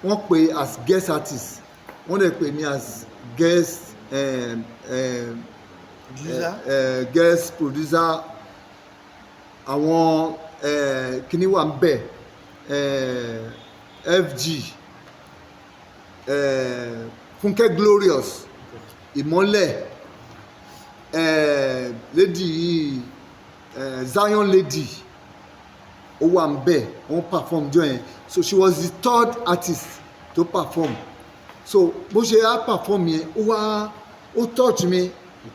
Wọ́n pè as guest artist, wọ́n dẹ̀ pè mí as guest Producer. Guest producer. Àwọn kíní wà ń bẹ̀, FG, Fúnkẹ́ Glorious, Ìmọ́lẹ̀, lady yìí, Zion Lady, ó wà ń bẹ̀, wọ́n perform jọ yẹn. So she was the third artist to perform. So bó ṣe á perform yẹn, ó wá ó touch mi.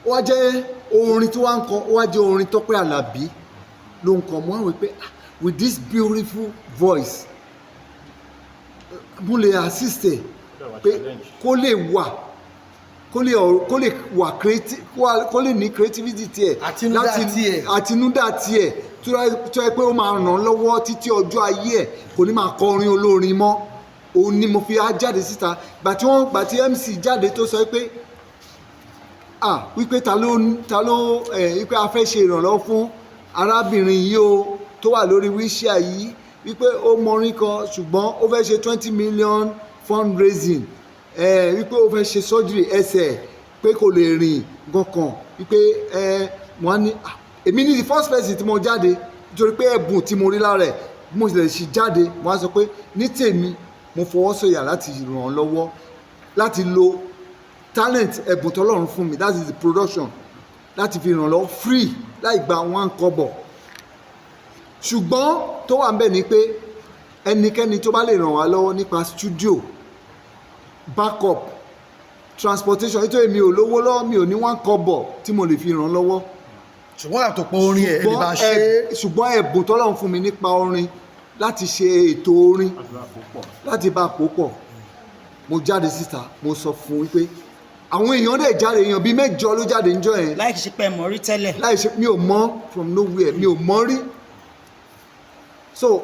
Ó wá jẹ́ orin tí wọ́n ń kọ, ó wá jẹ́ orin Tọ́pẹ́ Àlàbí ló ń kọ. Mo wá wí pé, "Ah, with this beautiful voice, mo lè assist ẹ pé kó lè wà kó lè wà creative, kó lè ní creativity tiẹ̀." Àtinúdá tiẹ̀. Àtinúdá tiẹ̀ tó yẹ pé ó máa ràn án lọ́wọ́ títí ọjọ́ ayé ẹ̀, kò ní máa kọ orin olórin mọ́. Òun ni mo fi á jáde síta. Gbà tí MC jáde tó sọ pé, ah, wípé ta ló ẹ wípé a fẹ́ ṣe ìrànlọ́wọ́ fún arábìnrin yìí o, tó wà lórí wheelchair yìí, wípé ó mọrin kan, ṣùgbọ́n ó fẹ́ ṣe 20 million fundraising ẹ, wípé ó fẹ́ ṣe surgery ẹsẹ̀, pé kò lè rìn gankan, wípé ẹ wọ́n á ní, ah, èmi ní the first person tí mo jáde, nítorí pé ẹ̀bùn tí mo rí lára ẹ̀, bí mo sì lè ṣe jáde, mo á sọ pé ní tèmi, mo fọwọ́ sọ̀yà láti ràn án lọ́wọ́ láti lo talent, ẹ̀bùn tọ́lọ́run fún mi, that is the production, láti fi ràn lọ́wọ́ free láì gba one kọ́bọ̀. Ṣùgbọ́n tó wà ń bẹ̀ ni pé ẹnikẹ́ni tó bá lè ràn wá lọ́wọ́ nípa studio, backup, transportation, nítorí mi ò lówó lọ́wọ́, mi ò ní one kọ́bọ̀ tí mo lè fi ràn lọ́wọ́. Ṣùgbọ́n àtòpọ̀ orin ẹ̀ lè bá ṣe é. Ṣùgbọ́n ẹ̀bùn tọ́lọ́run fún mi nípa orin, láti ṣe ètò orin, láti bá a pò pọ̀, mo jáde síta, mo sọ fún un wípé àwọn èèyàn dẹ̀ jáde, èèyàn bíi 8 ló jáde níjọ́ yẹn. Láì ṣe pé ẹ mọ̀ rí tẹ́lẹ̀? Láì ṣe, mi ò mọ̀, from nowhere, mi ò mọ̀ rí. So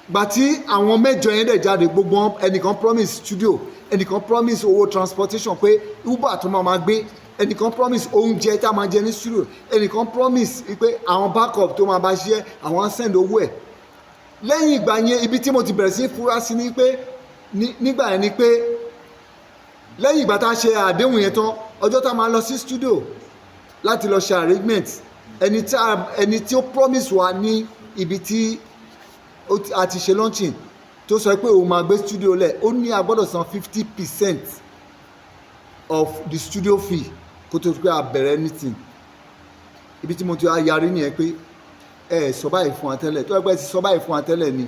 gbà tí àwọn 8 yẹn dẹ̀ jáde, gbogbo wọn, ẹnìkan promise studio, ẹnìkan promise owó transportation pé Uber tó máa ma gbé, ẹnìkan promise oúnjẹ tá a máa jẹ ní studio, ẹnìkan promise pé àwọn backup tó máa bá ṣiṣẹ́, àwọn á send owó ẹ̀. Lẹ́yìn ìgbà yẹn, ibi tí mo ti bẹ̀rẹ̀ sí fura sí ni pé nígbà yẹn ni pé lẹ́yìn ìgbà tá a ṣe àdéhùn yẹn tán, ọjọ́ tá a máa lọ sí studio láti lọ ṣe arrangement, ẹni tí ó promise wa ní ibi tí a ti ṣe launching, tó sọ pé òun máa gbé studio lẹ̀, ó ní a gbọ́dọ̀ san 50% of the studio fee kó tó pé a bẹ̀rẹ̀ anything. Ibi tí mo ti wá yarí nìyẹn pé ẹ sọ báyìí fún wa tẹ́lẹ̀. Tó yẹ pé ẹ ti sọ báyìí fún wa tẹ́lẹ̀ ni,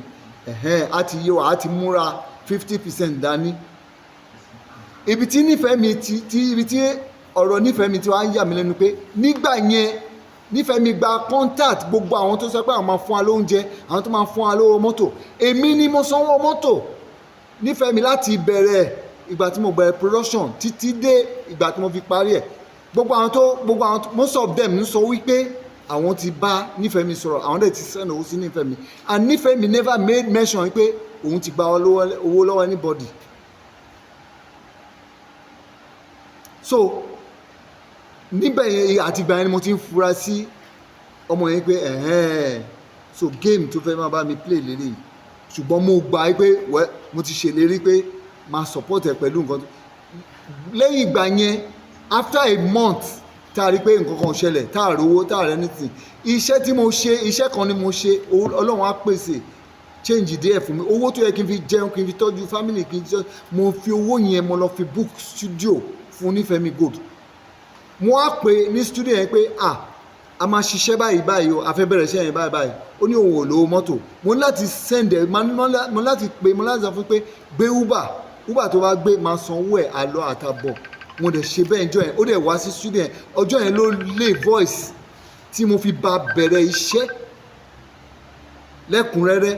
ẹ̀hẹ́n, á ti yé wa, á ti múra 50% dání. Ibi tí nífẹ̀ẹ́ mi ti ti ibi tí ọ̀rọ̀ nífẹ̀ẹ́ mi ti wá ń yà mí lẹ́nu pé nígbà yẹn, nífẹ̀ẹ́ mi gba contact gbogbo àwọn tó sọ pé àwọn máa fún wa lóúnjẹ, àwọn tó máa fún wa lówó mọ́tò. Èmi ni mo sanwó mọ́tò nífẹ̀ẹ́ mi láti bẹ̀rẹ̀ ìgbà tí mo bẹ̀rẹ̀ production títí dé ìgbà tí mo fi parí ẹ̀. Gbogbo àwọn most of them ń sọ wípé àwọn ti bá nífẹ̀ẹ́ mi sọ̀rọ̀, àwọn dẹ̀ ti send owó sí nífẹ̀ẹ́ mi, and nífẹ̀ẹ́ mi never made mention wípé òun ti gba owó lọ́wọ́ anybody. So níbẹ̀ yẹn, àti ìgbà yẹn ni mo ti ń fura sí ọmọ yẹn pé ẹ̀hẹ́n, so game tó fẹ́ máa bá mi play lélẹ́yìí. Ṣùgbọ́n mo gbà á pé, well, mo ti ṣèlérí pé máa support ẹ pẹ̀lú nǹkan lẹ́yìn ìgbà yẹn, after a month tá a rí pé nǹkan kan ò ṣẹlẹ̀, tá a rówó, tá a rẹ́ anything, iṣẹ́ tí mo ṣe, iṣẹ́ kan ni mo ṣe, Ọlọ́run á pèsè change díẹ̀ fún mi, owó tó yẹ kí n fi jẹun, kí n fi tọ́jú family, kí n jẹ, mo fi owó yẹn, mo lọ fi book studio fún Nífẹ̀mí Gold. Mo á pè ní studio yẹn pé, ah, a máa ṣiṣẹ́ báyìí báyìí o, a fẹ́ bẹ̀rẹ̀ iṣẹ́ yẹn báyìí báyìí. Ó ní òun ò lówó mọ́tò. Mo ní láti send ẹ̀, mo ní láti pè, mo ní láti sọ fún pé gbé Uber, Uber tó bá gbé, máa san owó ẹ̀ àlọ àtàbọ̀. Mo dẹ̀ ṣe bẹ́ẹ̀ ọjọ́ yẹn. Ó dẹ̀ wá sí studio yẹn. Ọjọ́ yẹn ló lé voice tí mo fi bá bẹ̀rẹ̀ iṣẹ́ lẹ́kùnrẹ́rẹ́.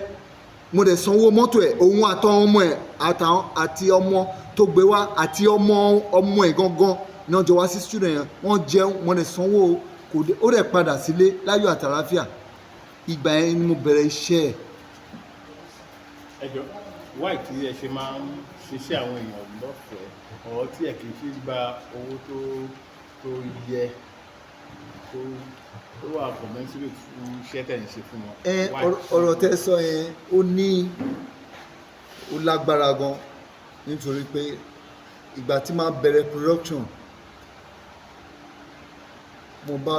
Mo dẹ̀ sanwó mọ́tò ẹ̀, òun àtàwọn ọmọ ẹ̀, àtàwọn àti ọmọ tó gbé wá àti ọmọ ọmọ ẹ̀ gangan ní ọjọ́ wá sí studio yẹn. Wọ́n jẹun, mo dẹ̀ sanwó kò dé, ó dẹ̀ padà sílé láyọ̀ àtàlàáfíà. Ìgbà yẹn ni mo bẹ̀rẹ̀ iṣẹ́ ẹ̀. Ẹ jọ, why tí ẹ ṣe máa ń ṣiṣẹ́ àwọn èèyàn lọ́fẹ̀ẹ́ ọ̀ tí ẹ kì í fi gba owó tó yẹ, tó wà commensurate fún iṣẹ́ tẹ̀ ń ṣe fún wọn? Ẹ Why? Ọ̀rọ̀ tẹ́ sọ yẹn, ó ní ó lágbára gan. Nítorí pé ìgbà tí máa bẹ̀rẹ̀ production, mo bá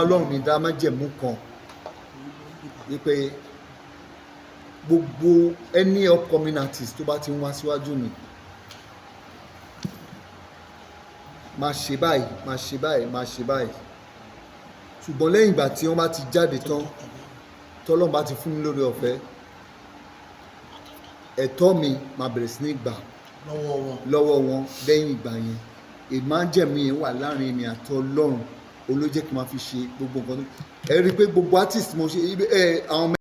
Ọlọ́run mi dá májẹ̀mú kan wípé gbogbo any upcoming artist tó bá ti ń wá síwájú mi, máa ṣe báyìí, máa ṣe báyìí, máa ṣe báyìí. Ṣùgbọ́n lẹ́yìn ìgbà tí wọ́n bá ti jáde tán, tọ́lọ́run bá ti fún mi lórí ọ̀fẹ́, ẹ̀tọ́ mi máa bẹ̀rẹ̀ sí ní gbà lọ́wọ́ wọn. Lọ́wọ́ wọn. Lẹ́yìn ìgbà yẹn, ìmájẹ̀mú yẹn wà láàrin èmi àti Ọlọ́run, olójẹ́ kí n máa fi ṣe gbogbo nǹkan tó ẹ rí i pé gbogbo artist mo ṣe ẹ àwọn.